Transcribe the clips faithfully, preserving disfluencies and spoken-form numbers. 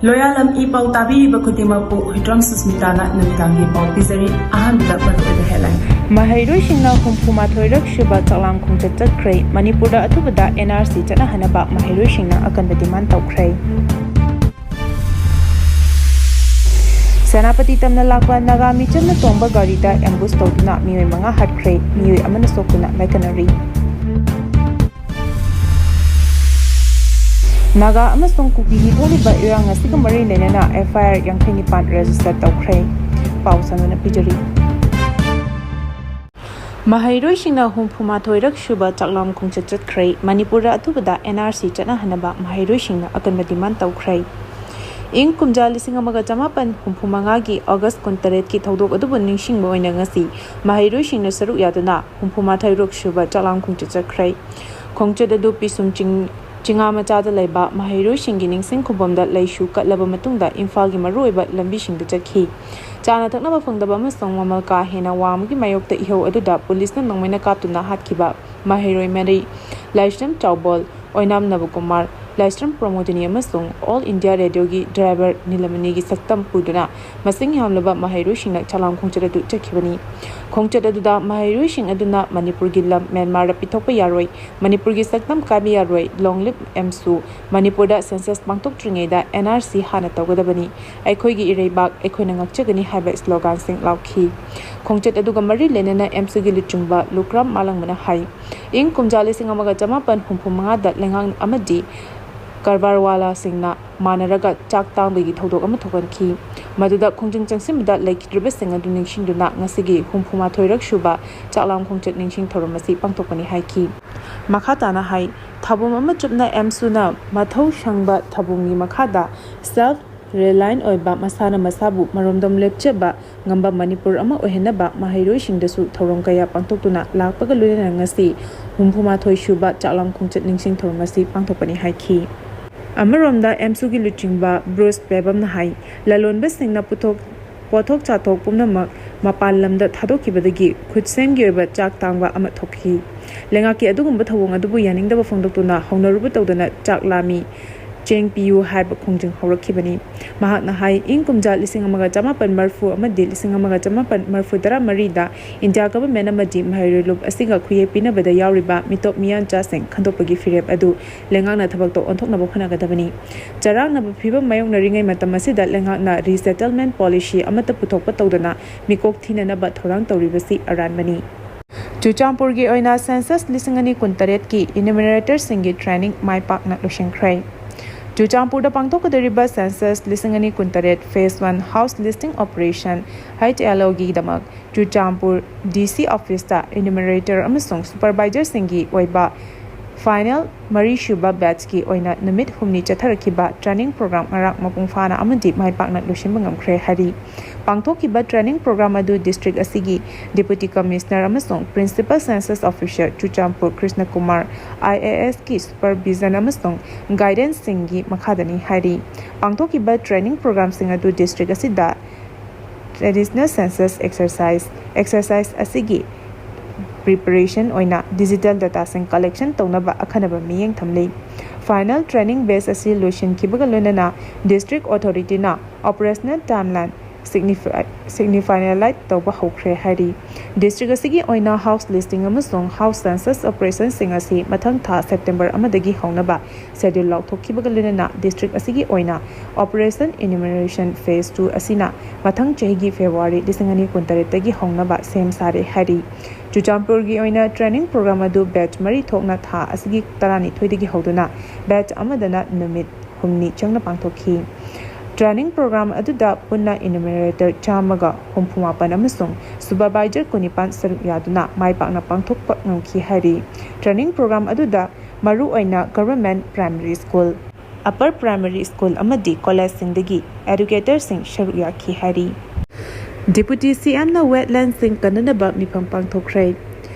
ꯂꯣꯌꯥꯂꯝ E ꯄꯥꯎ ꯇꯥꯕꯤꯔꯤꯕ ꯈꯨꯗꯤꯡꯃꯛꯄꯨ ꯍꯨꯏꯗ꯭ꯔꯣꯝ ꯁꯨꯁꯃꯤꯇꯥꯅ ꯅꯨꯃꯤꯗꯥꯡꯒꯤ ꯄꯥꯎ ꯄꯤꯖꯔꯤ꯫ ꯑꯍꯥꯟꯕꯗ ꯃꯔꯨꯑꯣꯏꯕ headline꯫ ꯃꯍꯩꯔꯣꯏꯁꯤꯡꯅ ꯍꯨꯝꯐꯨ ꯃꯥꯊꯣꯏꯔꯛ ꯁꯨꯕ ꯆꯥꯛꯂꯥꯝ ꯈꯣꯡꯆꯠ ꯆꯠꯈ꯭ꯔꯦ꯫ ꯃꯅꯤꯄꯨꯔꯗ ꯑꯊꯨꯕꯗ NRC ꯆꯠꯅꯍꯟꯅꯕ ꯃꯍꯩꯔꯣꯏꯁꯤꯡꯅ ꯑꯀꯟꯕ demand ꯇꯧꯈ꯭ꯔꯦ꯫ ꯁꯦꯅꯥꯄꯇꯤ ꯇꯝꯅ ꯂꯥꯛꯄ ꯅꯥꯒꯥ ꯃꯤꯆꯝꯅ ꯇꯣꯡꯕ ꯒꯥꯔꯤꯗ ambush ꯇꯧꯗꯨꯅ ꯃꯤꯑꯣꯏ ꯃꯉꯥ ꯍꯥꯠꯈ꯭ꯔꯦ꯫ ꯃꯤꯑꯣꯏ ꯑꯃꯅ ꯁꯣꯛꯇꯨꯅ ꯂꯥꯏꯀꯠꯅꯔꯤ꯫ ꯅꯥꯒꯥ ꯑꯃꯁꯨꯡ ꯀꯨꯀꯤꯒꯤ ꯊꯣꯛꯂꯤꯕ ꯏꯔꯥꯡ ꯑꯁꯤꯒ ꯃꯔꯤ ꯂꯩꯅꯅ FIR ꯌꯥꯡꯈꯩ ꯅꯤꯄꯥꯟ register ꯇꯧꯈ꯭ꯔꯦ꯫ ꯄꯥꯎ ꯁꯟꯗꯣꯛꯅ ꯄꯤꯖꯔꯤ꯫ ꯃꯍꯩꯔꯣꯏꯁꯤꯡꯅ ꯍꯨꯝꯐꯨ ꯃꯥꯊꯣꯏꯔꯛ ꯁꯨꯕ ꯆꯥꯛꯂꯥꯝ ꯈꯣꯡꯆꯠ ꯆꯠꯈ꯭ꯔꯦ꯫ ꯃꯅꯤꯄꯨꯔꯗ ꯑꯊꯨꯕꯗ NRC ꯆꯠꯅꯍꯟꯅꯕ ꯃꯍꯩꯔꯣꯏꯁꯤꯡꯅ ꯑꯀꯟꯕ demand ꯇꯧꯈ꯭ꯔꯦ꯫ ꯏꯪ ꯀꯨꯝꯖꯥ ꯂꯤꯁꯤꯡ ꯑꯃꯒ ꯆꯃꯥꯄꯟ ꯍꯨꯝꯐꯨ ꯃꯉꯥꯒꯤ August ꯀꯨꯟꯇꯔꯦꯠꯀꯤ ꯊꯧꯗꯣꯛ ꯑꯗꯨꯕꯨ ꯅꯤꯡꯁꯤꯡꯕ ꯑꯣꯏꯅ ꯉꯁꯤ ꯃꯍꯩꯔꯣꯏꯁꯤꯡꯅ ꯁꯔꯨꯛ ꯌꯥꯗꯨꯅ ꯍꯨꯝꯐꯨ ꯃꯥꯊꯣꯏꯔꯛ ꯁꯨꯕ ꯆꯥꯛꯂꯥꯝ ꯈꯣꯡꯆꯠ ꯆꯠꯈ꯭ꯔꯦ꯫ ꯈꯣꯡꯆꯠ ꯑꯗꯨ ꯄꯤꯁꯨꯝ ꯆꯤꯡ ꯆꯤꯉꯥ ꯃꯆꯥꯗ ꯂꯩꯕ ꯃꯍꯩꯔꯣꯏꯁꯤꯡꯒꯤ ꯅꯤꯡꯁꯤꯡ ꯈꯨꯕꯝꯗ ꯂꯩꯁꯨ ꯀꯠꯂꯕ ꯃꯇꯨꯡꯗ ꯏꯝꯐꯥꯜꯒꯤ ꯃꯔꯨꯑꯣꯏꯕ ꯂꯝꯕꯤꯁꯤꯡꯗ ꯆꯠꯈꯤ꯫ ꯆꯥꯅ ꯊꯛꯅꯕ ꯐꯪꯗꯕ ꯑꯃꯁꯨꯡ ꯃꯃꯜ ꯀꯥ ꯍꯦꯟꯅ ꯋꯥꯡꯕꯒꯤ ꯃꯥꯌꯣꯛꯇ ꯏꯍꯧ ꯑꯗꯨꯗ ꯄꯨꯂꯤꯁꯅ ꯅꯣꯡꯃꯩꯅ ꯀꯥꯞꯇꯨꯅ ꯍꯥꯠꯈꯤꯕ ꯃꯍꯩꯔꯣꯏ ꯃꯔꯤ, ꯂꯥꯏꯁ꯭ꯔꯝ ꯆꯥꯎꯕꯣꯜ, ꯑꯣꯏꯅꯥꯝ ꯅꯕꯀꯨꯃꯥꯔ, ꯂꯥꯏꯁ꯭ꯔꯝ ꯄ꯭ꯔꯃꯣꯗꯤꯅꯤ ꯑꯃꯁꯨꯡ All India Radioꯒꯤ driver ꯅꯤꯂꯃꯅꯤꯒꯤ ꯁꯛꯇꯝ ꯄꯨꯗꯨꯅ ꯃꯁꯤꯡ ꯌꯥꯝꯂꯕ ꯃꯍꯩꯔꯣꯏꯁꯤꯡꯅ ꯆꯥꯛꯂꯥꯝ ꯈꯣꯡꯆꯠ ꯑꯗꯨ ꯆꯠꯈꯤꯕꯅꯤ꯫ ꯈꯣꯡꯆꯠ ꯑꯗꯨꯗ ꯃꯍꯩꯔꯣꯏꯁꯤꯡ ꯑꯗꯨꯅ ꯃꯅꯤꯄꯨꯔꯒꯤ ꯂꯝ ꯃ꯭ꯌꯥꯟꯃꯥꯔꯗ ꯄꯤꯊꯣꯛꯄ ꯌꯥꯔꯣꯏ, ꯃꯅꯤꯄꯨꯔꯒꯤ ꯁꯛꯇꯝ ꯀꯥꯏꯕ ꯌꯥꯔꯣꯏ, Long Live AMSU, ꯃꯅꯤꯄꯨꯔꯗ census ꯄꯥꯡꯊꯣꯛꯇ꯭ꯔꯤꯉꯩꯗ NRC ꯍꯥꯟꯅ ꯇꯧꯒꯗꯕꯅꯤ, ꯑꯩꯈꯣꯏꯒꯤ ꯏꯔꯩꯕꯥꯛ ꯑꯩꯈꯣꯏꯅ ꯉꯥꯛꯆꯒꯅꯤ ꯍꯥꯏꯕ sloganꯁꯤꯡ ꯂꯥꯎꯈꯤ꯫ ꯈꯣꯡꯆꯠ ꯑꯗꯨꯒ ꯃꯔꯤ ꯂꯩꯅꯅ AMSUꯒꯤ ꯂꯨꯆꯤꯡꯕ ꯂꯨꯀ꯭ꯔꯥꯝ ꯃꯥꯂꯪꯕꯅ ꯍꯥꯏ, ꯏꯪ ꯀꯨꯝꯖꯥ ꯂꯤꯁꯤꯡ ꯑꯃꯒ ꯆꯃꯥꯄꯟ ꯍꯨꯝꯐꯨ ꯃꯉꯥꯗ ꯂꯩꯉꯥꯛ ꯑꯃꯗꯤ ꯀꯔꯕꯥꯔꯋꯥꯂꯥꯁꯤꯡꯅ ꯃꯥꯟꯅꯔꯒ ꯆꯥꯛ ꯇꯥꯡꯕꯒꯤ ꯊꯧꯗꯣꯛ ꯑꯃ ꯊꯣꯛꯍꯟꯈꯤ꯫ ꯃꯗꯨꯗ ꯈꯣꯡꯖꯪ ꯆꯪꯁꯤꯟꯕꯗ ꯂꯩꯈꯤꯗ꯭ꯔꯤꯕꯁꯤꯡ ꯑꯗꯨ ꯅꯤꯡꯁꯤꯡꯗꯨꯅ ꯉꯁꯤꯒꯤ ꯍꯨꯝꯐꯨ ꯃꯥꯊꯣꯏꯔꯛ ꯁꯨꯕ ꯆꯥꯛꯂꯥꯝ ꯈꯣꯡꯆꯠ ꯅꯤꯡꯁꯤꯡ ꯊꯧꯔꯝ ꯑꯁꯤ ꯄꯥꯡꯊꯣꯛꯄꯅꯤ ꯍꯥꯏꯈꯤ꯫ ꯃꯈꯥ ꯇꯥꯅ ꯍꯥꯏ, ꯊꯧꯕꯨꯝ ꯑꯃ ꯆꯨꯞꯅ AMSUꯅ ꯃꯊꯧ ꯁꯪꯕ ꯊꯧꯕꯨꯝꯒꯤ ꯃꯈꯥꯗ self reliant ꯑꯣꯏꯕ, ꯃꯁꯥꯅ ꯃꯁꯥꯕꯨ ꯃꯔꯣꯝꯗꯣꯝ ꯂꯦꯞꯆꯕ ꯉꯝꯕ ꯃꯅꯤꯄꯨꯔ ꯑꯃ ꯑꯣꯏꯍꯟꯅꯕ ꯃꯍꯩꯔꯣꯏꯁꯤꯡꯗꯁꯨ ꯊꯧꯔꯝ ꯀꯌꯥ ꯄꯥꯡꯊꯣꯛꯇꯨꯅ ꯂꯥꯛꯄꯒ ꯂꯣꯏꯅꯅ ꯉꯁꯤ ꯍꯨꯝꯐꯨ ꯃꯥꯊꯣꯏ ꯁꯨꯕ ꯆꯥꯛꯂꯥꯝ ꯈꯣꯡꯆꯠ ꯅꯤꯡꯁꯤꯡ ꯊꯧꯔꯝ ꯑꯁꯤ ꯄꯥꯡꯊꯣꯛꯄꯅꯤ ꯍꯥꯏꯈꯤ꯫ ꯑꯃꯔꯣꯝꯗ AMSUꯒꯤ ꯂꯨꯆꯤꯡꯕ ꯕ꯭ꯔꯨꯁ ꯕꯦꯕꯝꯅ ꯍꯥꯏ, ꯂꯂꯣꯟꯕꯁꯤꯡꯅ ꯄꯨꯊꯣꯛ ꯄꯣꯠꯊꯣꯛ ꯆꯥꯊꯣꯛ ꯄꯨꯝꯅꯃꯛ ꯃꯄꯥꯟ ꯂꯝꯗ ꯊꯥꯗꯣꯛꯈꯤꯕꯗꯒꯤ ꯈꯨꯠꯁꯦꯝꯒꯤ ꯑꯣꯏꯕ ꯆꯥꯛ ꯇꯥꯡꯕ ꯑꯃ ꯊꯣꯛꯈꯤ꯫ ꯂꯩꯉꯥꯛꯀꯤ ꯑꯗꯨꯒꯨꯝꯕ ꯊꯧꯑꯣꯡ ꯑꯗꯨꯕꯨ ꯌꯥꯅꯤꯡꯗꯕ ꯐꯣꯡꯗꯣꯛꯇꯨꯅ ꯍꯧꯅꯔꯨꯕ ꯇꯧꯗꯅ ꯆꯥꯛ ꯂꯥꯝꯃꯤ꯫ ꯆꯦꯡ ꯄꯤꯌꯨ ꯍꯥꯏꯕ ꯈꯣꯡꯖꯪ ꯍꯧꯔꯛꯈꯤꯕꯅꯤ꯫ ꯃꯍꯥꯛꯅ ꯍꯥꯏ, ꯏꯪ ꯀꯨꯝꯖꯥ ꯂꯤꯁꯤꯡ ꯑꯃꯒ ꯆꯃꯥꯄꯟ ꯃꯔꯤꯐꯨ ꯑꯃꯗꯤ ꯂꯤꯁꯤꯡ ꯑꯃꯒ ꯆꯃꯥꯄꯟ ꯃꯔꯤꯐꯨ ꯇꯔꯥ ꯃꯔꯤꯗ ꯏꯟꯗꯤꯌꯥ ꯒꯚꯔꯟꯃꯦꯟꯠ ꯑꯃꯗꯤ ꯃꯍꯩꯔꯣꯏ ꯂꯨꯞ ꯑꯁꯤꯒ ꯈꯨꯌꯦꯛ ꯄꯤꯅꯕꯗ ꯌꯥꯎꯔꯤꯕ ꯃꯤꯇꯣꯞ ꯃꯤꯌꯥꯟꯆꯥꯁꯤꯡ ꯈꯟꯗꯣꯛꯄꯒꯤ ꯐꯤꯔꯦꯞ ꯑꯗꯨ ꯂꯩꯉꯥꯛꯅ ꯊꯕꯛꯇ ꯑꯣꯟꯊꯣꯛꯅꯕ ꯍꯣꯠꯅꯒꯗꯕꯅꯤ꯫ ꯆꯔꯥꯡꯅꯕ ꯐꯤꯕꯝ ꯃꯥꯌꯣꯛꯅꯔꯤꯉꯩ ꯃꯇꯝ ꯑꯁꯤꯗ ꯂꯩꯉꯥꯛꯅ resettlement policy ꯑꯃꯠꯇ ꯄꯨꯊꯣꯛꯄ ꯇꯧꯗꯅ ꯃꯤꯀꯣꯛ ꯊꯤꯅꯅꯕ ꯊꯧꯔꯥꯡ ꯇꯧꯔꯤꯕꯁꯤ ꯑꯔꯥꯟꯕꯅꯤ꯫ ꯆꯨꯔꯆꯥꯟꯄꯨꯔꯒꯤ ꯑꯣꯏꯅ census ꯂꯤꯁꯤꯡ ꯑꯅꯤ ꯀꯨꯟꯇꯔꯦꯠꯀꯤ enumeratorꯁꯤꯡꯒꯤ training ꯃꯥꯏ ꯄꯥꯛꯅ ꯂꯣꯏꯁꯤꯟꯈ꯭ꯔꯦ꯫ ꯆꯨꯔꯆꯥꯟꯄꯨꯔꯗ ꯄꯥꯡꯊꯣꯛꯀꯗꯧꯔꯤꯕ census ꯂꯤꯁꯤꯡ ꯑꯅꯤ ꯀꯨꯟꯇꯔꯦꯠ phase one house listing operation, H L Oꯒꯤꯗꯃꯛ Churachandpur D C officeꯇ enumerator ꯑꯃꯁꯨꯡ supervisorꯁꯤꯡꯒꯤ ꯑꯣꯏꯕ final ꯃꯔꯤꯁꯨꯕ batchꯀꯤ ꯑꯣꯏꯅ ꯅꯨꯃꯤꯠ ꯍꯨꯝꯅꯤ ꯆꯠꯊꯔꯛꯈꯤꯕ training program ꯉꯔꯥꯡ ꯃꯄꯨꯡ ꯐꯥꯅ ꯑꯃꯗꯤ ꯃꯥꯏ ꯄꯥꯛꯅ ꯂꯣꯏꯁꯤꯟꯕ ꯉꯝꯈ꯭ꯔꯦ ꯍꯥꯏꯔꯤ꯫ ꯄꯥꯡꯊꯣꯛꯈꯤꯕ training program ꯑꯗꯨ district ꯑꯁꯤꯒꯤ Deputy Commissioner ꯑꯃꯁꯨꯡ Principal Census Officer Churachandpur Krishna Kumar I A S ꯀꯤ supervision ꯑꯃꯁꯨꯡ guidanceꯁꯤꯡꯒꯤ ꯃꯈꯥꯗꯅꯤ ꯍꯥꯏꯔꯤ꯫ ꯄꯥꯡꯊꯣꯛꯈꯤꯕ training programꯁꯤꯡ ꯑꯗꯨ district ꯑꯁꯤꯗ traditional census exercise, exercise ꯑꯁꯤꯒꯤ preparation ꯑꯣꯏꯅ digital dataꯁꯤꯡ collection ꯇꯧꯅꯕ ꯑꯈꯟꯅꯕ ꯃꯤꯠꯌꯦꯡ ꯊꯝꯂꯤ꯫ Final training batch ꯑꯁꯤ ꯂꯣꯏꯁꯤꯟꯈꯤꯕꯒ ꯂꯣꯏꯅꯅ district authorityꯅ operational timeline signifi-, signifinalize ꯇꯧꯕ ꯍꯧꯈ꯭ꯔꯦ ꯍꯥꯏꯔꯤ꯫ District ꯑꯁꯤꯒꯤ ꯑꯣꯏꯅ house listing ꯑꯃꯁꯨꯡ house census operationꯁꯤꯡ ꯑꯁꯤ ꯃꯊꯪ ꯊꯥ September ꯑꯃꯗꯒꯤ ꯍꯧꯅꯕ schedule ꯂꯥꯎꯊꯣꯛꯈꯤꯕꯒ ꯂꯣꯏꯅꯅ district ꯑꯁꯤꯒꯤ ꯑꯣꯏꯅ operation enumeration phase two ꯑꯁꯤꯅ ꯃꯊꯪ ꯆꯍꯤꯒꯤ February ꯂꯤꯁꯤꯡ ꯑꯅꯤ ꯀꯨꯟꯇꯔꯦꯠꯇꯒꯤ ꯍꯧꯅꯕ ꯁꯦꯝ ꯁꯥꯔꯦ ꯍꯥꯏꯔꯤ꯫ ꯆꯨꯔꯆꯥꯟꯄꯨꯔꯒꯤ ꯑꯣꯏꯅ training program ꯑꯗꯨ batch ꯃꯔꯤ ꯊꯣꯛꯅ ꯊꯥ ꯑꯁꯤꯒꯤ ꯇꯔꯥꯅꯤꯊꯣꯏꯗꯒꯤ ꯍꯧꯗꯨꯅ batch ꯑꯃꯗꯅ ꯅꯨꯃꯤꯠ ꯍꯨꯝꯅꯤ ꯆꯪꯅ ꯄꯥꯡꯊꯣꯛꯈꯤ꯫ Training program ꯑꯗꯨꯗ ꯄꯨꯟꯅ enumerator ꯆꯥꯝꯃꯒ ꯍꯨꯝꯐꯨ ꯃꯥꯄꯟ ꯑꯃꯁꯨꯡ supervisor ꯀꯨꯟꯅꯤꯄꯥꯟ ꯁꯔꯨꯛ ꯌꯥꯗꯨꯅ ꯃꯥꯏ ꯄꯥꯛꯅ ꯄꯥꯡꯊꯣꯛꯄ ꯉꯝꯈꯤ ꯍꯥꯏꯔꯤ꯫ Training program ꯑꯗꯨꯗ ꯃꯔꯨꯑꯣꯏꯅ government primary school, upper primary school ꯑꯃꯗꯤ collegeꯁꯤꯡꯗꯒꯤ educatorꯁꯤꯡ ꯁꯔꯨꯛ ꯌꯥꯈꯤ ꯍꯥꯏꯔꯤ꯫ Deputy C Mꯅ wetlandꯁꯤꯡ ꯀꯟꯅꯅꯕ ꯃꯤꯐꯝ ꯄꯥꯡꯊꯣꯛꯈ꯭ꯔꯦ꯫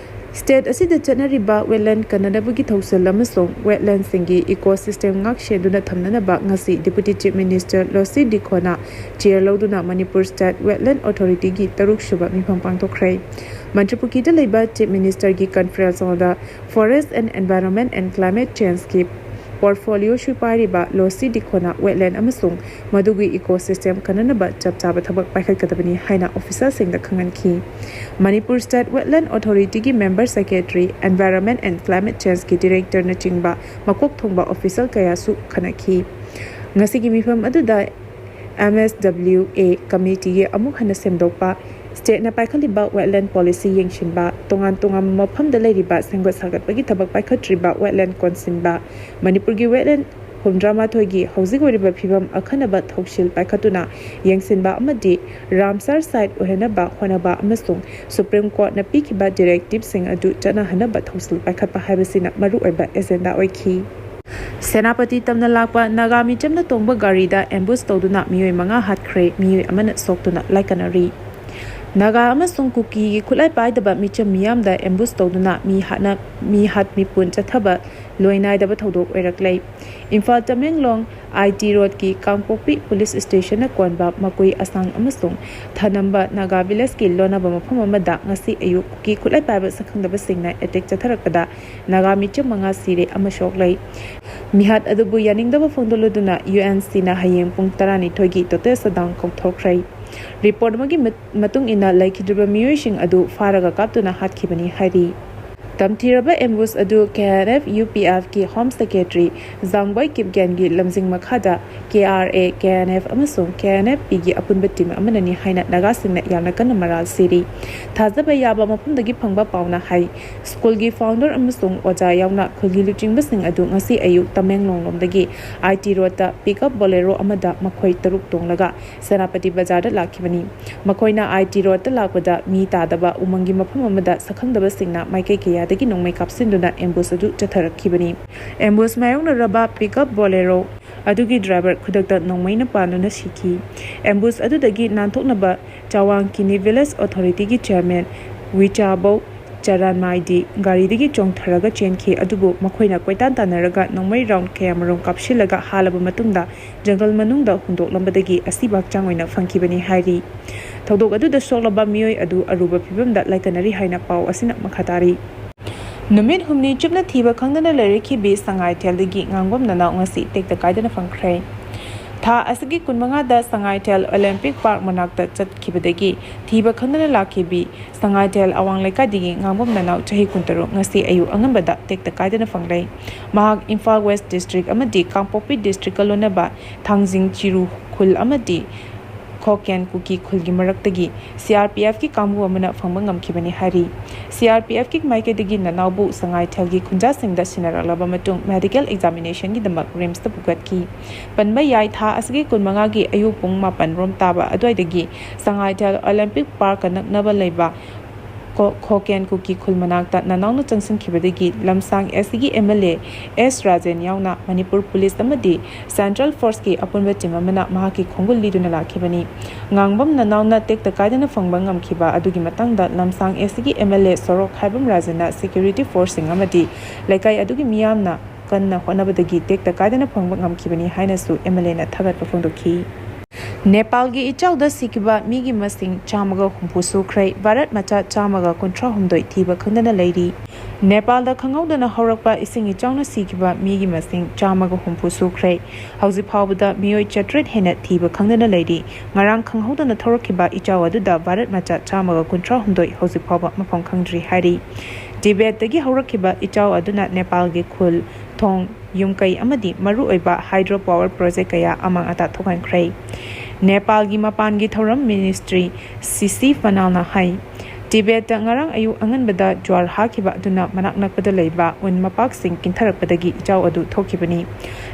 State ꯑꯁꯤꯗ ꯆꯠꯅꯔꯤꯕ wetland ꯀꯟꯅꯅꯕꯒꯤ ꯊꯧꯁꯤꯜ ꯑꯃꯁꯨꯡ wetlandꯁꯤꯡꯒꯤ ecosystem ꯉꯥꯛ ꯁꯦꯟꯗꯨꯅ ꯊꯝꯅꯅꯕ ꯉꯁꯤ Deputy Chief Minister ꯂꯣꯁꯤ ꯗꯤꯈꯣꯅ chair ꯂꯧꯗꯨꯅ Manipur State Wetland Authorityꯒꯤ ꯇꯔꯨꯛ ꯁꯨꯕ ꯃꯤꯐꯝ ꯄꯥꯡꯊꯣꯛꯈ꯭ꯔꯦ꯫ ꯃꯟꯇ꯭ꯔꯤꯄꯨꯈ꯭ꯔꯤꯗ ꯂꯩꯕ Chief Ministerꯒꯤ conference hallꯗ Forest and Environment and Climate Changeꯀꯤ ꯄꯣꯔꯠꯐꯣꯂꯤꯑꯣ ꯁꯨ ꯄꯥꯏꯔꯤꯕ ꯂꯣꯁꯤ ꯗꯤꯈꯣꯅ ꯋꯦꯠꯂꯦꯟ ꯑꯃꯁꯨꯡ ꯃꯗꯨꯒꯤ ꯏꯀꯣꯁꯤꯁꯇꯦꯝ ꯀꯟꯅꯅꯕ ꯆꯞ ꯆꯥꯕ ꯊꯕꯛ ꯄꯥꯏꯈꯠꯀꯗꯕꯅꯤ ꯍꯥꯏꯅ ꯑꯣꯐꯤꯁꯤꯌꯦꯜꯁꯤꯡꯗ ꯈꯪꯍꯟꯈꯤ꯫ ꯃꯅꯤꯄꯨꯔ ꯁ꯭ꯇꯦꯠ ꯋꯦꯠꯂꯦꯟ ꯑꯣꯊꯣꯔꯤꯇꯤꯒꯤ member secretary, environment and climate ꯆꯦꯟꯖꯀꯤ ꯗꯤꯔꯦꯛꯇꯔꯅꯆꯤꯡꯕ ꯃꯀꯣꯛ ꯊꯣꯡꯕ ꯑꯣꯐꯤꯁꯤꯌꯦꯜ ꯀꯌꯥꯁꯨ ꯈꯟꯅꯈꯤ꯫ ꯉꯁꯤꯒꯤ ꯃꯤꯐꯝ ꯑꯗꯨꯗ ꯑꯦꯝ ꯑꯦꯁ ꯗꯕ꯭ꯂꯤꯎ ꯑꯦ ꯀꯃꯤꯇꯤꯒꯤ ꯑꯃꯨꯛ ꯍꯟꯅ ꯁꯦꯝꯗꯣꯛꯄ, ꯁ꯭ꯇꯦꯠꯅ ꯄꯥꯏꯈꯠꯂꯤꯕ ꯋꯦꯠꯂꯦꯟ ꯄꯣꯂꯤꯁꯤ ꯌꯦꯡꯁꯤꯟꯕ, ꯇꯣꯉꯥꯟ ꯇꯣꯉꯥꯟꯕ ꯃꯐꯝꯗ ꯂꯩꯔꯤꯕ ꯁꯦꯝꯒꯠ ꯁꯥꯒꯠꯄꯒꯤ ꯊꯕꯛ ꯄꯥꯏꯈꯠꯇ꯭ꯔꯤꯕ ꯋꯦꯠꯂꯦꯟ ꯀꯣꯟꯁꯤꯟꯕ, ꯃꯅꯤꯄꯨꯔꯒꯤ ꯋꯦꯠꯂꯦꯟ ꯍꯨꯝꯐꯨꯇꯔꯥꯃꯥꯊꯣꯏꯒꯤ ꯍꯧꯖꯤꯛ ꯑꯣꯏꯔꯤꯕ ꯐꯤꯕꯝ ꯑꯈꯟꯅꯕ ꯊꯧꯁꯤꯜ ꯄꯥꯏꯈꯠꯇꯨꯅ ꯌꯦꯡꯁꯤꯟꯕ ꯑꯃꯗꯤ ꯔꯥꯝꯁꯥꯔ ꯁꯥꯏꯠ ꯑꯣꯏꯍꯟꯅꯕ ꯍꯣꯠꯅꯕ ꯑꯃꯁꯨꯡ ꯁꯨꯄ꯭ꯔꯤꯝ ꯀꯣꯔꯠꯅ ꯄꯤꯈꯤꯕ ꯗꯤꯔꯦꯛꯇꯤꯞꯁꯤꯡ ꯑꯗꯨ ꯆꯠꯅꯍꯟꯅꯕ ꯊꯧꯁꯤꯜ ꯄꯥꯏꯈꯠꯄ ꯍꯥꯏꯕꯁꯤꯅ ꯃꯔꯨꯑꯣꯏꯕ ꯑꯦꯖꯦꯟꯗꯥ ꯑꯣꯏꯈꯤ꯫ ꯁꯦꯅꯥꯄꯇꯤ ꯇꯝꯅ ꯂꯥꯛꯄ ꯅꯥꯒꯥ ꯃꯤꯆꯝꯅ ꯇꯣꯡꯕ ꯒꯥꯔꯤꯗ ꯑꯦꯝꯕꯨꯁ ꯇꯧꯗꯨꯅ ꯃꯤꯑꯣꯏ ꯃꯉꯥ ꯍꯥꯠꯈ꯭ꯔꯦ, ꯃꯤꯑꯣꯏ ꯑꯃꯅ ꯁꯣꯛꯇꯨꯅ ꯂꯥꯏꯀꯠꯅꯔꯤ꯫ ꯅꯥꯒꯥ ꯑꯃꯁꯨꯡ ꯀꯨꯀꯤꯒꯤ ꯈꯨꯠꯂꯥꯏ ꯄꯥꯏꯗꯕ ꯃꯤꯆꯝ ꯃꯤꯌꯥꯝꯗ ꯑꯦꯝꯕꯨꯁ ꯇꯧꯗꯨꯅ ꯃꯤ ꯍꯥꯠꯅ, ꯃꯤ ꯍꯥꯠ ꯃꯤꯄꯨꯟ ꯆꯠꯊꯕ ꯂꯣꯏ ꯅꯥꯏꯗꯕ ꯊꯧꯗꯣꯛ ꯑꯣꯏꯔꯛꯂꯦ꯫ ꯏꯝꯐꯥꯜ ꯇꯃꯦꯡꯂꯣꯡ ꯑꯥꯏ ꯇꯤ ꯔꯣꯗꯀꯤ ꯀꯥꯡꯄꯣꯛꯄꯤ ꯄꯨꯂꯤꯁ ꯁ꯭ꯇꯦꯁꯟꯅ ꯀꯣꯟꯕ ꯃꯀꯨꯏ ꯑꯁꯥꯡ ꯑꯃꯁꯨꯡ ꯊꯅꯝꯕ ꯅꯥꯒꯥ ꯚꯤꯂꯦꯖꯀꯤ ꯂꯣꯟꯅꯕ ꯃꯐꯝ ꯑꯃꯗ ꯉꯁꯤ ꯑꯌꯨꯛ ꯀꯨꯀꯤ ꯈꯨꯠꯂꯥꯏ ꯄꯥꯏꯕ ꯁꯛꯈꯪꯗꯕꯁꯤꯡꯅ ꯑꯦꯇꯦꯛ ꯆꯠꯊꯔꯛꯄꯗ ꯅꯥꯒꯥ ꯃꯤꯆꯝ ꯃꯉꯥ ꯁꯤꯔꯦ ꯑꯃ ꯁꯣꯛꯂꯦ꯫ ꯃꯤꯍꯥꯠ ꯑꯗꯨꯕꯨ ꯌꯥꯅꯤꯡꯗꯕ ꯐꯣꯡꯗꯣꯛꯂꯗꯨꯅ ꯌꯨ ꯑꯦꯟ ꯁꯤꯅ ꯍꯌꯦꯡ ꯄꯨꯡ ꯇꯔꯥꯅꯤꯊꯣꯏꯒꯤ ꯇꯣꯇꯦꯜ ꯁꯠꯗꯥꯎꯟ ꯀꯧꯊꯣꯛꯈ꯭ꯔꯦ꯫ ꯔꯤꯄꯣꯔꯠ ꯑꯃꯒꯤ ꯃꯠ-, ꯃꯇꯨꯡ ꯏꯟꯅ ꯂꯩꯈꯤꯗ꯭ꯔꯤꯕ ꯃꯤꯑꯣꯏꯁꯤꯡ ꯑꯗꯨ ꯐꯥꯔꯒ ꯀꯥꯞꯇꯨꯅ ꯍꯥꯠꯈꯤꯕꯅꯤ ꯍꯥꯏꯔꯤ꯫ ꯇꯝꯊꯤꯔꯕ ꯑꯦꯝꯕꯨꯁ ꯑꯗꯨ K N F U P ꯑꯦꯐꯀꯤ ꯍꯣꯝ ꯁꯦꯀ꯭ꯔꯦꯇꯔꯤ ꯖꯥꯡꯕꯣꯏ ꯀꯤꯞꯒꯦꯟꯒꯤ ꯂꯝꯖꯤꯡ ꯃꯈꯥꯗ K R A, K N F ꯑꯃꯁꯨꯡ ꯀꯦ ꯑꯦꯟ ꯑꯦꯐ ꯄꯤꯒꯤ ꯑꯄꯨꯟꯕ ꯇꯤꯝ ꯑꯃꯅꯅꯤ ꯍꯥꯏꯅ ꯅꯥꯒꯥꯁꯤꯡꯅ ꯌꯥꯝꯅ ꯀꯟꯅ ꯃꯔꯥꯜ ꯁꯤꯔꯤ꯫ ꯊꯥꯖꯕ ꯌꯥꯕ ꯃꯐꯝꯗꯒꯤ ꯐꯪꯕ ꯄꯥꯎꯅ ꯍꯥꯏ, ꯁ꯭ꯀꯨꯜꯒꯤ ꯐꯥꯎꯟꯗꯔ ꯑꯃꯁꯨꯡ ꯑꯣꯖꯥ ꯌꯥꯎꯅ ꯈꯨꯜꯒꯤ ꯂꯨꯆꯤꯡꯕꯁꯤꯡ ꯑꯗꯨ ꯉꯁꯤ ꯑꯌꯨꯛ ꯇꯃꯦꯡꯂꯣꯡ ꯂꯣꯝꯗꯒꯤ ꯑꯥꯏ ꯇꯤ ꯔꯣꯗꯇ ꯄꯤꯛꯑꯞ ꯕꯣꯂꯦꯔꯣ ꯑꯃꯗ ꯃꯈꯣꯏ ꯇꯔꯨꯛ ꯇꯣꯡꯂꯒ ꯁꯦꯅꯥꯄꯇꯤ ꯕꯖꯥꯔꯗ ꯂꯥꯛꯈꯤꯕꯅꯤ꯫ ꯃꯈꯣꯏꯅ ꯑꯥꯏ ꯇꯤ ꯔꯣꯗꯇ ꯂꯥꯛꯄꯗ ꯃꯤ ꯇꯥꯗꯕ ꯎꯃꯪꯒꯤ ꯃꯐꯝ ꯑꯃꯗ ꯁꯛꯈꯪꯗꯕꯁꯤꯡꯅ ꯃꯥꯏꯀꯩ ꯀꯌꯥꯗꯒꯤ ꯅꯣꯡꯃꯩ ꯀꯥꯞꯁꯤꯟꯗꯨꯅ ꯑꯦꯝꯕꯨꯁ ꯑꯗꯨ ꯆꯠꯊꯔꯛꯈꯤꯕꯅꯤ꯫ ꯑꯦꯝꯕꯨꯁ ꯃꯥꯌꯣꯛꯅꯔꯕ ꯄꯤꯛꯑꯞ ꯕꯣꯂꯦꯔꯣ ꯑꯗꯨꯒꯤ ꯗ꯭ꯔꯥꯏꯚꯔ ꯈꯨꯗꯛꯇ ꯅꯣꯡꯃꯩꯅ ꯄꯥꯟꯗꯨꯅ ꯁꯤꯈꯤ꯫ ꯑꯦꯝꯕꯨꯁ ꯑꯗꯨꯗꯒꯤ ꯅꯥꯟꯊꯣꯛꯅꯕ ꯆꯥꯋꯥꯡ ꯀꯤꯅꯤ ꯚꯤꯂꯦꯖ ꯑꯣꯊꯣꯔꯤꯇꯤꯒꯤ ꯆꯤꯌꯔꯃꯦꯟ ꯋꯤꯆꯥꯕꯧ ꯆꯔꯥꯟꯃꯥꯏꯗꯤ ꯒꯥꯔꯤꯗꯒꯤ ꯆꯣꯡꯊꯔꯒ ꯆꯦꯟꯈꯤ, ꯑꯗꯨꯕꯨ ꯃꯈꯣꯏꯅ ꯀꯣꯏꯇꯥꯟ ꯇꯥꯟꯅꯔꯒ ꯅꯣꯡꯃꯩ ꯔꯥꯎꯟ ꯀꯌꯥꯃꯔꯨꯝ ꯀꯥꯞꯁꯤꯜꯂꯒ ꯍꯥꯜꯂꯕ ꯃꯇꯨꯡꯗ ꯖꯪꯒꯜ ꯃꯅꯨꯡꯗ ꯍꯨꯟꯗꯣꯛꯂꯝꯕꯗꯒꯤ ꯑꯁꯤꯕ ꯍꯛꯆꯥꯡ ꯑꯣꯏꯅ ꯐꯪꯈꯤꯕꯅꯤ ꯍꯥꯏꯔꯤ꯫ ꯊꯧꯗꯣꯛ ꯑꯗꯨꯗ ꯁꯣꯛꯂꯕ ꯃꯤꯑꯣꯏ ꯑꯗꯨ ꯑꯔꯨꯕ ꯐꯤꯕꯝꯗ ꯂꯥꯏꯀꯠꯅꯔꯤ ꯍꯥꯏꯅ ꯄꯥꯎ ꯑꯁꯤꯅ ꯃꯈꯥ ꯇꯥꯔꯤ꯫ ꯅꯨꯃꯤꯠ ꯍꯨꯝꯅꯤ ꯆꯨꯞꯅ ꯊꯤꯕ ꯈꯪꯗꯅ ꯂꯩꯔꯛꯈꯤꯕꯤ ꯁꯉꯥꯏꯊꯦꯜꯗꯒꯤ ꯉꯥꯡꯕꯝ ꯅꯅꯥꯎ ꯉꯁꯤ ꯇꯦꯛꯇ ꯀꯥꯏꯗꯅ ꯐꯪꯈ꯭ꯔꯦ꯫ ꯊꯥ ꯑꯁꯤꯒꯤ ꯀꯨꯟꯃꯉꯥꯗ ꯁꯉꯥꯏꯊꯦꯜ ꯑꯣꯂꯦꯝꯄꯤꯛ ꯄꯥꯔꯛ ꯃꯅꯥꯛꯇ ꯆꯠꯈꯤꯕꯗꯒꯤ ꯊꯤꯕ ꯈꯪꯗꯅ ꯂꯥꯛꯈꯤꯕꯤ ꯁꯉꯥꯏꯊꯦꯜ ꯑꯋꯥꯡ ꯂꯩꯀꯥꯏꯗꯒꯤ ꯉꯥꯡꯕꯝ ꯅꯅꯥꯎ ꯆꯍꯤ ꯀꯨꯟꯇꯔꯨꯛ ꯉꯁꯤ ꯑꯌꯨꯛ ꯑꯉꯟꯕꯗ ꯇꯦꯛꯇ ꯀꯥꯏꯗꯅ ꯐꯪꯂꯦ꯫ ꯃꯍꯥꯛ ꯏꯝꯐꯥꯜ ꯋꯦꯁ ꯗꯤꯁꯇ꯭ꯔꯤꯛ ꯑꯃꯗꯤ ꯀꯥꯡꯄꯣꯛꯄꯤ ꯗꯤꯁꯇ꯭ꯔꯤꯛꯀ ꯂꯣꯟꯅꯕ ꯊꯥꯡꯖꯤꯡ ꯆꯤꯔꯨ ꯈꯨꯜ ꯑꯃꯗꯤ ꯈꯣꯀꯦꯟ ꯀꯨꯀꯤ ꯈꯨꯜꯒꯤ ꯃꯔꯛꯇꯒꯤ ꯁꯤ ꯑꯥꯔ ꯄꯤ ꯑꯦꯐꯀꯤ ꯀꯥꯡꯕꯨ ꯑꯃꯅ ꯐꯪꯕ ꯉꯝꯈꯤꯕꯅꯤ ꯍꯥꯏꯔꯤ꯫ ꯁꯤ ꯑꯥꯔ ꯄꯤ ꯑꯦꯐꯀꯤ ꯃꯥꯏꯀꯩꯗꯒꯤ ꯅꯅꯥꯎꯕꯨ ꯁꯉꯥꯏꯊꯦꯜꯒꯤ ꯈꯨꯟꯖꯥꯁꯤꯡꯗ ꯁꯤꯟꯅꯔꯛꯂꯕ ꯃꯇꯨꯡ ꯃꯦꯗꯤꯀꯦꯜ ꯑꯦꯛꯖꯥꯃꯤꯅꯦꯁꯟꯒꯤꯗꯃꯛ ꯔꯤꯝꯁꯇ ꯄꯨꯈꯠꯈꯤ꯫ ꯄꯟꯕ ꯌꯥꯏ, ꯊꯥ ꯑꯁꯤꯒꯤ ꯀꯨꯟꯃꯉꯥꯒꯤ ꯑꯌꯨꯛ ꯄꯨꯡ ꯃꯥꯄꯟ ꯔꯣꯝ ꯇꯥꯕ ꯑꯗꯨꯋꯥꯏꯗꯒꯤ ꯁꯉꯥꯏꯊꯦꯜ ꯑꯣꯂꯦꯝꯄꯤꯛ ꯄꯥꯔꯛꯀ ꯅꯛꯅꯕ ꯂꯩꯕ ꯀꯣ-, ꯈꯣꯀꯦꯟ ꯀꯨꯀꯤ ꯈꯨꯜ ꯃꯅꯥꯛꯇ ꯅꯅꯥꯎꯅ ꯆꯪꯁꯤꯟꯈꯤꯕꯗꯒꯤ ꯂꯝꯁꯥꯡ ꯑꯦꯁ ꯁꯤꯒꯤ M L A S Rajen ꯌꯥꯎꯅ ꯃꯅꯤꯄꯨꯔ ꯄꯨꯂꯤꯁ ꯑꯃꯗꯤ ꯁꯦꯟꯇ꯭ꯔꯦꯜ ꯐꯣꯔꯁꯀꯤ ꯑꯄꯨꯟꯕ ꯇꯤꯝ ꯑꯃꯅ ꯃꯍꯥꯛꯀꯤ ꯈꯣꯡꯒꯨꯜ ꯂꯤꯗꯨꯅ ꯂꯥꯛꯈꯤꯕꯅꯤ꯫ ꯉꯥꯡꯕꯝ ꯅꯅꯥꯎꯅ ꯇꯦꯛꯇ ꯀꯥꯏꯗꯅ ꯐꯪꯕ ꯉꯝꯈꯤꯕ ꯑꯗꯨꯒꯤ ꯃꯇꯥꯡꯗ ꯂꯝꯁꯥꯡ ꯑꯦꯁ ꯁꯤꯒꯤ ꯑꯦꯝ ꯑꯦꯜ ꯑꯦ ꯁꯣꯔꯣꯛ ꯍꯥꯏꯕꯝ ꯔꯥꯖꯦꯟꯅ ꯁꯦꯀ꯭ꯌꯨꯔꯤꯇꯤ ꯐꯣꯔꯁꯁꯤꯡ ꯑꯃꯗꯤ ꯂꯩꯀꯥꯏ ꯑꯗꯨꯒꯤ ꯃꯤꯌꯥꯝꯅ ꯀꯟꯅ ꯍꯣꯠꯅꯕꯗꯒꯤ ꯇꯦꯛꯇ ꯀꯥꯏꯗꯅ ꯐꯪꯕ ꯉꯝꯈꯤꯕꯅꯤ ꯍꯥꯏꯅꯁꯨ ꯑꯦꯝ ꯑꯦꯜ ꯑꯦꯅ ꯊꯥꯒꯠꯄ ꯐꯣꯡꯗꯣꯛꯈꯤ꯫ ꯅꯦꯄꯥꯜꯒꯤ ꯏꯆꯥꯎꯗ ꯁꯤꯈꯤꯕ ꯃꯤꯒꯤ ꯃꯁꯤꯡ ꯆꯥꯝꯃꯒ ꯍꯨꯝꯐꯨ ꯁꯨꯈ꯭ꯔꯦ꯫ ꯚꯥꯔꯠ ꯃꯆꯥ ꯆꯥꯝꯃꯒ ꯀꯨꯟꯊ꯭ꯔꯥ ꯍꯨꯝꯗꯣꯏ ꯊꯤꯕ ꯈꯪꯗꯅ ꯂꯩꯔꯤ꯫ ꯅꯦꯄꯥꯜꯗ ꯈꯪꯍꯧꯗꯅ ꯍꯧꯔꯛꯄ ꯏꯁꯤꯡ ꯏꯆꯥꯎꯅ ꯁꯤꯈꯤꯕ ꯃꯤꯒꯤ ꯃꯁꯤꯡ ꯆꯥꯝꯃꯒ ꯍꯨꯝꯐꯨ ꯁꯨꯈ꯭ꯔꯦ꯫ ꯍꯧꯖꯤꯛ ꯐꯥꯎꯕꯗ ꯃꯤꯑꯣꯏ ꯆꯥꯇ꯭ꯔꯦꯠ ꯍꯦꯟꯅ ꯊꯤꯕ ꯈꯪꯗꯅ ꯂꯩꯔꯤ꯫ ꯉꯔꯥꯡ ꯈꯪꯍꯧꯗꯅ ꯊꯧꯔꯛꯈꯤꯕ ꯏꯆꯥꯎ ꯑꯗꯨꯗ ꯚꯥꯔꯠ ꯃꯆꯥ ꯆꯥꯝꯃꯒ ꯀꯨꯟꯊ꯭ꯔꯥ ꯍꯨꯝꯗꯣꯏ ꯍꯧꯖꯤꯛ ꯐꯥꯎꯕ ꯃꯐꯝ ꯈꯪꯗ꯭ꯔꯤ ꯍꯥꯏꯔꯤ꯫ ꯇꯤꯕꯦꯠꯇꯒꯤ ꯍꯧꯔꯛꯈꯤꯕ ꯏꯆꯥꯎ ꯑꯗꯨꯅ ꯅꯦꯄꯥꯜꯒꯤ ꯈꯨꯜ, ꯊꯣꯡ, ꯌꯨꯝꯀꯩ ꯑꯃꯗꯤ ꯃꯔꯨꯑꯣꯏꯕ ꯍꯥꯏꯗ꯭ꯔꯣ ꯄꯥꯋꯔ ꯄ꯭ꯔꯣꯖꯦꯛ ꯀꯌꯥ ꯑꯃꯥꯡ ꯑꯇꯥ ꯊꯣꯛꯍꯟꯈ꯭ꯔꯦ꯫ ꯅꯦꯄꯥꯜꯒꯤ ꯃꯄꯥꯟꯒꯤ ꯊꯧꯔꯝ ꯃꯤꯅꯤꯁꯇ꯭ꯔꯤ ꯁꯤꯁꯤ ꯐꯅꯥꯜꯅ ꯍꯥꯏ, ꯇꯤꯕꯦꯠꯇ ꯉꯔꯥꯡ ꯑꯌꯨꯛ ꯑꯉꯟꯕꯗ ꯖ꯭ꯋꯥꯔ ꯍꯥꯈꯤꯕ ꯑꯗꯨꯅ ꯃꯅꯥꯛ ꯅꯛꯄꯗ ꯂꯩꯕ ꯎꯟ ꯃꯄꯥꯛꯁꯤꯡ ꯀꯤꯟꯊꯔꯛꯄꯗꯒꯤ ꯏꯆꯥꯎ ꯑꯗꯨ ꯊꯣꯛꯈꯤꯕꯅꯤ꯫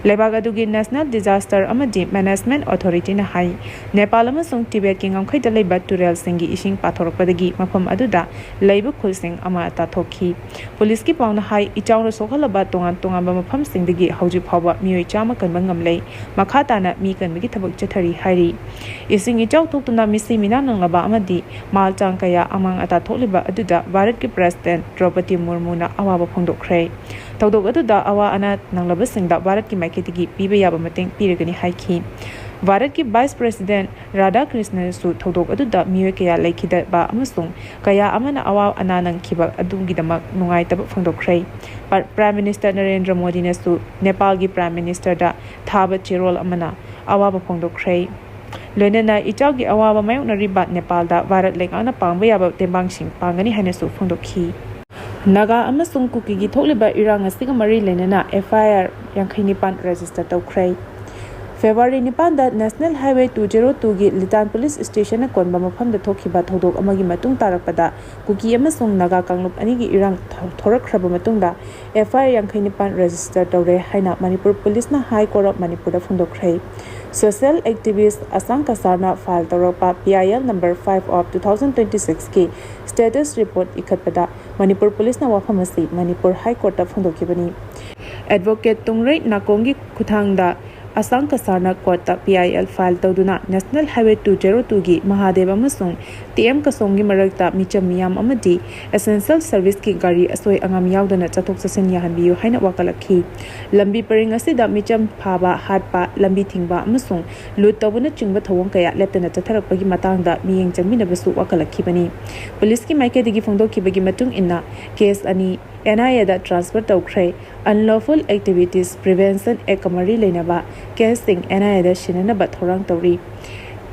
ꯂꯩꯕꯥꯛ ꯑꯗꯨꯒꯤ ꯅꯦꯁꯅꯦꯜ ꯗꯤꯖꯥꯁꯇꯔ ꯑꯃꯗꯤ ꯃꯦꯅꯦꯖꯃꯦꯟꯠ ꯑꯣꯊꯣꯔꯤꯇꯤꯅ ꯍꯥꯏ, ꯅꯦꯄꯥꯜ ꯑꯃꯁꯨꯡ ꯇꯤꯕꯦꯠꯀꯤ ꯉꯝꯈꯩꯗ ꯂꯩꯕ ꯇꯨꯔꯦꯜꯁꯤꯡꯒꯤ ꯏꯁꯤꯡ ꯄꯥꯊꯣꯔꯛꯄꯗꯒꯤ ꯃꯐꯝ ꯑꯗꯨꯗ ꯂꯩꯕ ꯈꯨꯜꯁꯤꯡ ꯑꯃꯥꯡ ꯑꯇꯥ ꯊꯣꯛꯈꯤ꯫ ꯄꯨꯂꯤꯁꯀꯤ ꯄꯥꯎꯅ ꯍꯥꯏ, ꯏꯆꯥꯎꯅ ꯁꯣꯛꯍꯜꯂꯕ ꯇꯣꯉꯥꯟ ꯇꯣꯉꯥꯟꯕ ꯃꯐꯝꯁꯤꯡꯗꯒꯤ ꯍꯧꯖꯤꯛ ꯐꯥꯎꯕ ꯃꯤꯑꯣꯏ ꯆꯥꯝꯃ ꯀꯟꯕ ꯉꯝꯂꯦ꯫ ꯃꯈꯥ ꯇꯥꯅ ꯃꯤ ꯀꯟꯕꯒꯤ ꯊꯕꯛ ꯆꯠꯊꯔꯤ ꯍꯥꯏꯔꯤ꯫ ꯏꯁꯤꯡ ꯏꯆꯥꯎ ꯊꯣꯛꯇꯨꯅ ꯃꯤꯁꯤ ꯃꯤꯅꯥ ꯅꯪꯂꯕ ꯑꯃꯗꯤ ꯃꯥꯜ ꯆꯥꯡ ꯀꯌꯥ ꯑꯃꯥꯡ ꯑꯇꯥ ꯊꯣꯛꯂꯤꯕ ꯑꯗꯨꯗ ꯚꯥꯔꯠꯀꯤ ꯄ꯭ꯔꯦꯁꯤꯗꯦꯟꯠ ꯗ꯭ꯔꯧꯄꯗꯤ ꯃꯨꯔꯃꯨꯅ ꯑꯋꯥꯕ ꯐꯣꯡꯗꯣꯛꯈ꯭ꯔꯦ꯫ ꯊꯧꯗꯣꯛ ꯑꯗꯨꯗ ꯑꯋꯥ ꯑꯅꯥ ꯅꯪꯂꯕꯁꯤꯡꯗ ꯚꯥꯔꯠꯀꯤ ꯃꯥꯏꯀꯩꯗꯒꯤ ꯄꯤꯕ ꯌꯥꯕ ꯃꯇꯦꯡ ꯄꯤꯔꯒꯅꯤ ꯍꯥꯏꯈꯤ꯫ ꯚꯥꯔꯠꯀꯤ Vice President ꯔꯥꯙꯥꯀ꯭ꯔꯤꯁꯅꯁꯨ ꯊꯧꯗꯣꯛ ꯑꯗꯨꯗ ꯃꯤꯑꯣꯏ ꯀꯌꯥ ꯂꯩꯈꯤꯗꯕ ꯑꯃꯁꯨꯡ ꯀꯌꯥ ꯑꯃꯅ ꯑꯋꯥ ꯑꯅꯥ ꯅꯪꯈꯤꯕ ꯑꯗꯨꯒꯤꯗꯃꯛ ꯅꯨꯡꯉꯥꯏꯇꯕ ꯐꯣꯡꯗꯣꯛꯈ꯭ꯔꯦ꯫ ꯄ-, Prime Minister ꯅꯔꯦꯟꯗ꯭ꯔ ꯃꯣꯗꯤꯅꯁꯨ ꯅꯦꯄꯥꯜꯒꯤ Prime Ministerꯗ ꯊꯥꯕ ꯆꯦꯔꯣꯜ ꯑꯃꯅ ꯑꯋꯥꯕ ꯐꯣꯡꯗꯣꯛꯈ꯭ꯔꯦ꯫ ꯂꯣꯏꯅꯅ ꯏꯆꯥꯎꯒꯤ ꯑꯋꯥꯕ ꯃꯥꯌꯣꯛꯅꯔꯤꯕ ꯅꯦꯄꯥꯜꯗ ꯚꯥꯔꯠ ꯂꯩꯉꯥꯛꯅ ꯄꯥꯡꯕ ꯌꯥꯕ ꯇꯦꯡꯕꯥꯡꯁꯤꯡ ꯄꯥꯡꯒꯅꯤ ꯍꯥꯏꯅꯁꯨ ꯐꯣꯡꯗꯣꯛꯈꯤ꯫ ꯅꯥꯒꯥ ꯑꯃꯁꯨꯡ ꯀꯨꯀꯤꯒꯤ ꯊꯣꯛꯂꯤꯕ ꯏꯔꯥꯡ ꯑꯁꯤꯒ ꯃꯔꯤ ꯂꯩꯅꯅ F I R ꯌꯥꯡꯈꯩ ꯅꯤꯄꯥꯟ register ꯇꯧꯈ꯭ꯔꯦ꯫ February ꯅꯤꯄꯥꯟꯗ National Highway two zero twoꯒꯤ ꯂꯤꯇꯥꯟ Police Stationꯅ ꯀꯣꯟꯕ ꯃꯐꯝꯗ ꯊꯣꯛꯈꯤꯕ ꯊꯧꯗꯣꯛ ꯑꯃꯒꯤ ꯃꯇꯨꯡ ꯇꯥꯔꯛꯄꯗ ꯀꯨꯀꯤ ꯑꯃꯁꯨꯡ ꯅꯥꯒꯥ ꯀꯥꯡꯂꯨꯞ ꯑꯅꯤꯒꯤ ꯏꯔꯥꯡ ꯊꯣ-, ꯊꯣꯔꯛꯈ꯭ꯔꯕ ꯃꯇꯨꯡꯗ F I R ꯌꯥꯡꯈꯩ ꯅꯤꯄꯥꯟ register ꯇꯧꯔꯦ ꯍꯥꯏꯅ ꯃꯅꯤꯄꯨꯔ ꯄꯨꯂꯤꯁꯅ High Court of ꯃꯅꯤꯄꯨꯔꯗ ꯐꯣꯡꯗꯣꯛꯈ꯭ꯔꯦ꯫ Social activist ꯑꯁꯥꯡ ꯀꯁꯥꯔꯅ file ꯇꯧꯔꯛꯄ P I L number five of two thousand twenty-sixꯀꯤ status report ꯏꯈꯠꯄꯗ Manipur ꯄꯨꯂꯤꯁꯅ ꯋꯥꯐꯝ ꯑꯁꯤ ꯃꯅꯤꯄꯨꯔ High Courtꯇ ꯐꯣꯡꯗꯣꯛꯈꯤꯕꯅꯤ꯫ Advocate ꯇꯨꯡꯔꯩ ꯅꯥꯀꯣꯡꯒꯤ ꯈꯨꯠꯊꯥꯡꯗ ꯑꯁꯥꯡ ꯀꯁꯥꯔꯅ ꯀꯣꯔꯠꯇ P I L file ꯇꯧꯗꯨꯅ National Highway two zero twoꯒꯤ ꯃꯍꯥꯗꯦꯕ ꯑꯃꯁꯨꯡ T M ꯀꯁꯣꯝꯒꯤ ꯃꯔꯛꯇ ꯃꯤꯆꯝ ꯃꯤꯌꯥꯝ ꯑꯃꯗꯤ essential serviceꯀꯤ ꯒꯥꯔꯤ ꯑꯁꯣꯏ ꯑꯉꯥꯝ ꯌꯥꯎꯗꯅ ꯆꯠꯊꯣꯛ ꯆꯠꯁꯤꯟ ꯌꯥꯍꯟꯕꯤꯌꯨ ꯍꯥꯏꯅ ꯋꯥꯀꯠꯂꯛꯈꯤ꯫ ꯂꯝꯕꯤ ꯄꯔꯤꯡ ꯑꯁꯤꯗ ꯃꯤꯆꯝ ꯐꯥꯕ, ꯍꯥꯠꯄ, ꯂꯝꯕꯤ ꯊꯤꯡꯕ ꯑꯃꯁꯨꯡ ꯂꯨꯠ ꯇꯧꯕꯅꯆꯤꯡꯕ ꯊꯧꯑꯣꯡ ꯀꯌꯥ ꯂꯦꯞꯇꯅ ꯆꯠꯊꯔꯛꯄꯒꯤ ꯃꯇꯥꯡꯗ ꯃꯤꯠꯌꯦꯡ ꯆꯪꯕꯤꯅꯕꯁꯨ ꯋꯥꯀꯠꯂꯛꯈꯤꯕꯅꯤ꯫ ꯄꯨꯂꯤꯁꯀꯤ ꯃꯥꯏꯀꯩꯗꯒꯤ ꯐꯣꯡꯗꯣꯛꯈꯤꯕꯒꯤ ꯃꯇꯨꯡ ꯏꯟꯅ, case ꯑꯅꯤ N I Aꯗ transfer ꯇꯧꯈ꯭ꯔꯦ꯫ Unlawful Activities Prevention Actꯀ ꯃꯔꯤ ꯂꯩꯅꯕ caseꯁꯤꯡ N I Aꯗ ꯁꯤꯟꯅꯅꯕ ꯊꯧꯔꯥꯡ ꯇꯧꯔꯤ꯫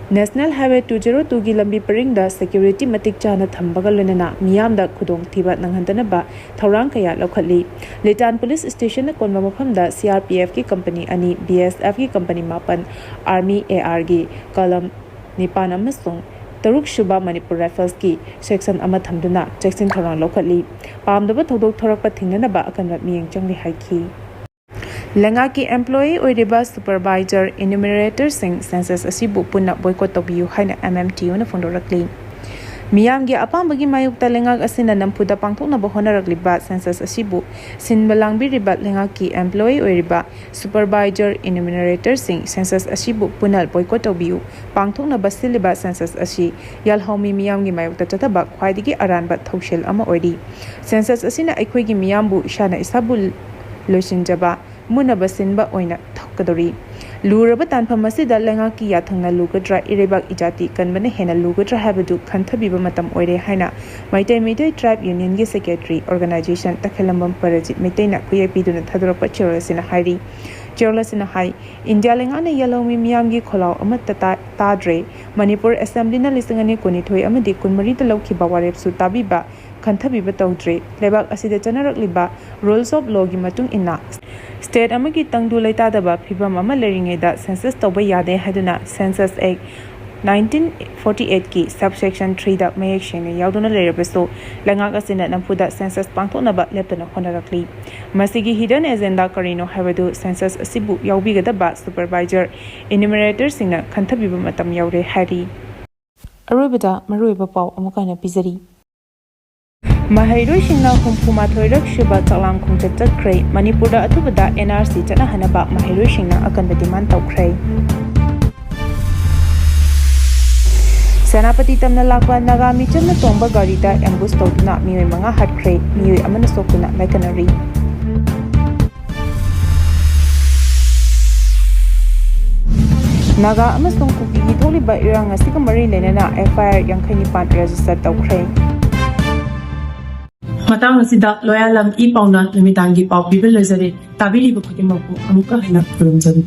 National Highway two zero twoꯒꯤ ꯂꯝꯕꯤ ꯄꯔꯤꯡꯗ security ꯃꯇꯤꯛ ꯆꯥꯅ ꯊꯝꯕꯒ ꯂꯣꯏꯅꯅ ꯃꯤꯌꯥꯝꯗ ꯈꯨꯗꯣꯡꯊꯤꯕ ꯅꯪꯍꯟꯗꯅꯕ ꯊꯧꯔꯥꯡ ꯀꯌꯥ ꯂꯧꯈꯠꯂꯤ꯫ ꯂꯤꯇꯥꯟ Police Stationꯅ ꯀꯣꯟꯕ ꯃꯐꯝꯗ C R P Fꯀꯤ company ꯑꯅꯤ, B S Fꯀꯤ company ꯃꯥꯄꯟ, Army A Rꯒꯤ ꯀꯂꯝ ꯅꯤꯄꯥꯟ ꯑꯃꯁꯨꯡ ꯇꯔꯨꯛ ꯁꯨꯕ Manipur Riflesꯀꯤ section ꯑꯃ ꯊꯝꯗꯨꯅ ꯆꯦꯛꯁꯤꯟ ꯊꯧꯔꯥꯡ ꯂꯧꯈꯠꯂꯤ꯫ ꯄꯥꯝꯗꯕ ꯊꯧꯗꯣꯛ ꯊꯣꯔꯛꯄ ꯊꯤꯡꯅꯅꯕ ꯑꯀꯟꯕ ꯃꯤꯠꯌꯦꯡ ꯆꯪꯂꯤ ꯍꯥꯏꯈꯤ꯫ ꯂꯩꯉꯥꯛꯀꯤ employee ꯑꯣꯏꯔꯤꯕ supervisor, enumeratorꯁꯤꯡ census ꯑꯁꯤꯕꯨ ꯄꯨꯟꯅ boycott ꯇꯧꯕꯤꯌꯨ ꯍꯥꯏꯅ M M T Uꯅ ꯐꯣꯡꯗꯣꯔꯛꯂꯤ꯫ ꯃꯤꯌꯥꯝꯒꯤ ꯑꯄꯥꯝꯕꯒꯤ ꯃꯥꯌꯣꯛꯇ ꯂꯩꯉꯥꯛ ꯑꯁꯤꯅ ꯅꯝꯐꯨꯗ ꯄꯥꯡꯊꯣꯛꯅꯕ ꯍꯣꯠꯅꯔꯛꯂꯤꯕ census ꯑꯁꯤꯕꯨ ꯁꯤꯟꯕ ꯂꯥꯡꯕꯤꯔꯤꯕ ꯂꯩꯉꯥꯛꯀꯤ employee ꯑꯣꯏꯔꯤꯕ supervisor, enumeratorꯁꯤꯡ census ꯑꯁꯤꯕꯨ ꯄꯨꯟꯅ boycott ꯇꯧꯕꯤꯌꯨ꯫ ꯄꯥꯡꯊꯣꯛꯅꯕ ꯁꯤꯜꯂꯤꯕ census ꯑꯁꯤ ꯌꯥꯜꯍꯧꯃꯤ ꯃꯤꯌꯥꯝꯒꯤ ꯃꯥꯌꯣꯛꯇ ꯆꯠꯊꯕ ꯈ꯭ꯋꯥꯏꯗꯒꯤ ꯑꯔꯥꯟꯕ ꯊꯧꯁꯤꯜ ꯑꯃ ꯑꯣꯏꯔꯤ꯫ Census ꯑꯁꯤꯅ ꯑꯩꯈꯣꯏꯒꯤ ꯃꯤꯌꯥꯝꯕꯨ ꯏꯁꯥꯅ ꯏꯁꯥꯕꯨ ꯂꯣꯏꯁꯤꯟꯖꯕ, ꯃꯨꯟꯅꯕ ꯁꯤꯟꯕ ꯑꯣꯏꯅ ꯊꯣꯛꯀꯗꯧꯔꯤ꯫ ꯂꯨꯔꯕ ꯇꯥꯟꯐꯝ ꯑꯁꯤꯗ ꯂꯩꯉꯥꯛꯀꯤ ꯌꯥꯊꯪꯅ ꯂꯨꯒꯗ꯭ꯔꯥ, ꯏꯔꯩꯕꯥꯛ ꯏꯖꯥꯇꯤ ꯀꯟꯕꯅ ꯍꯦꯟꯅ ꯂꯨꯒꯗ꯭ꯔꯥ ꯍꯥꯏꯕꯗꯨ ꯈꯟꯊꯕꯤꯕ ꯃꯇꯝ ꯑꯣꯏꯔꯦ ꯍꯥꯏꯅ ꯃꯩꯇꯩ ꯃꯩꯇꯩ ꯇ꯭ꯔꯥꯏꯕ ꯌꯨꯅꯤꯌꯟꯒꯤ ꯁꯦꯀ꯭ꯔꯦꯇꯔꯤ ꯑꯣꯔꯒꯅꯥꯏꯖꯦꯁꯟ ꯇꯈꯦꯜꯂꯝꯕꯝ ꯄꯔꯖꯤꯠ ꯃꯩꯇꯩꯅ ꯈꯨꯌꯦꯛ ꯄꯤꯗꯨꯅ ꯊꯥꯗꯣꯔꯛꯄ ꯆꯦꯔꯣꯜ ꯑꯁꯤꯅ ꯍꯥꯏꯔꯤ꯫ ꯆꯦꯔꯣꯜ ꯑꯁꯤꯅ ꯍꯥꯏ, ꯏꯟꯗꯤꯌꯥ ꯂꯩꯉꯥꯛꯅ ꯌꯦꯜꯍꯧꯃꯤ ꯃꯤꯌꯥꯝꯒꯤ ꯈꯣꯜꯂꯥꯎ ꯑꯃꯠꯇ ꯇꯥ-, ꯇꯥꯗ꯭ꯔꯦ꯫ ꯃꯅꯤꯄꯨꯔ ꯑꯦꯁꯦꯝꯕ꯭ꯂꯤꯅ ꯂꯤꯁꯤꯡ ꯑꯅꯤ ꯀꯨꯟꯅꯤꯊꯣꯏ ꯑꯃꯗꯤ ꯀꯨꯟꯃꯔꯤꯗ ꯂꯧꯈꯤꯕ ꯋꯥꯔꯦꯞꯁꯨ ꯇꯥꯕꯤꯕ, ꯈꯟꯊꯕꯤꯕ ꯇꯧꯗ꯭ꯔꯦ꯫ ꯂꯩꯕꯥꯛ ꯑꯁꯤꯗ ꯆꯠꯅꯔꯛꯂꯤꯕ rules of lawꯒꯤ ꯃꯇꯨꯡ ꯏꯟꯅ state ꯑꯃꯒꯤ ꯇꯪꯗꯨ ꯂꯩꯇꯥꯗꯕ ꯐꯤꯕꯝ ꯑꯃ ꯂꯩꯔꯤꯉꯩꯗ census ꯇꯧꯕ ꯌꯥꯗꯦ ꯍꯥꯏꯗꯨꯅ Census Act nineteen forty eightꯀꯤ subsection threeꯗ ꯃꯌꯦꯛ ꯁꯦꯡꯅ ꯌꯥꯎꯗꯨꯅ ꯂꯩꯔꯕꯁꯨ, ꯂꯩꯉꯥꯛ ꯑꯁꯤꯅ ꯅꯝꯐꯨꯗ census ꯄꯥꯡꯊꯣꯛꯅꯕ ꯂꯦꯞꯇꯅ ꯍꯣꯠꯅꯔꯛꯂꯤ꯫ ꯃꯁꯤꯒꯤ hidden agenda ꯀꯔꯤꯅꯣ ꯍꯥꯏꯕꯗꯨ census ꯑꯁꯤꯕꯨ ꯌꯥꯎꯕꯤꯒꯗꯕ supervisor, enumeratorꯁꯤꯡꯅ ꯈꯟꯊꯕꯤꯕ ꯃꯇꯝ ꯌꯧꯔꯦ ꯍꯥꯏꯔꯤ꯫ ꯑꯔꯣꯏꯕꯗ ꯃꯔꯨꯑꯣꯏꯕ ꯄꯥꯎ ꯑꯃꯨꯛ ꯍꯟꯅ ꯄꯤꯖꯔꯤ꯫ ꯃꯍꯩꯔꯣꯏꯁꯤꯡꯅ ꯍꯨꯝꯐꯨ ꯃꯥꯊꯣꯏꯔꯛ ꯁꯨꯕ ꯆꯥꯛꯂꯥꯝ ꯈꯣꯡꯆꯠ ꯆꯠꯈ꯭ꯔꯦ꯫ ꯃꯅꯤꯄꯨꯔꯗ ꯑꯊꯨꯕꯗ NRC ꯆꯠꯅꯍꯟꯅꯕ ꯃꯍꯩꯔꯣꯏꯁꯤꯡꯅ ꯑꯀꯟꯕ demand ꯇꯧꯈ꯭ꯔꯦ꯫ ꯁꯦꯅꯥꯄꯇꯤ ꯇꯝꯅ ꯂꯥꯛꯄ ꯅꯥꯒꯥ ꯃꯤꯆꯝꯅ ꯇꯣꯡꯕ ꯒꯥꯔꯤꯗ ambush ꯇꯧꯗꯨꯅ ꯃꯤꯑꯣꯏ ꯃꯉꯥ ꯍꯥꯠꯈ꯭ꯔꯦ꯫ ꯃꯤꯑꯣꯏ ꯑꯃꯅ ꯁꯣꯛꯇꯨꯅ ꯂꯥꯏꯀꯠꯅꯔꯤ꯫ ꯅꯥꯒꯥ ꯑꯃꯁꯨꯡ ꯀꯨꯀꯤꯒꯤ ꯊꯣꯛꯂꯤꯕ ꯏꯔꯥꯡ ꯑꯁꯤꯒ ꯃꯔꯤ ꯂꯩꯅꯅ FIR ꯌꯥꯡꯈꯩ ꯅꯤꯄꯥꯟ register ꯇꯧꯈ꯭ꯔꯦ꯫ ꯃꯇꯥꯡ ꯑꯁꯤꯗ ꯂꯣꯌꯥꯂꯝ ꯏ ꯄꯥꯎꯅ ꯅꯨꯃꯤꯗꯥꯡꯒꯤ ꯄꯥꯎ ꯄꯤꯕ ꯂꯣꯏꯖꯔꯦ꯫ ꯇꯥꯕꯤꯔꯤꯕ ꯈꯨꯗꯤꯡꯃꯛꯄꯨ ꯑꯃꯨꯛꯀ ꯍꯟꯅ ꯈꯨꯔꯨꯝꯖꯔꯤ꯫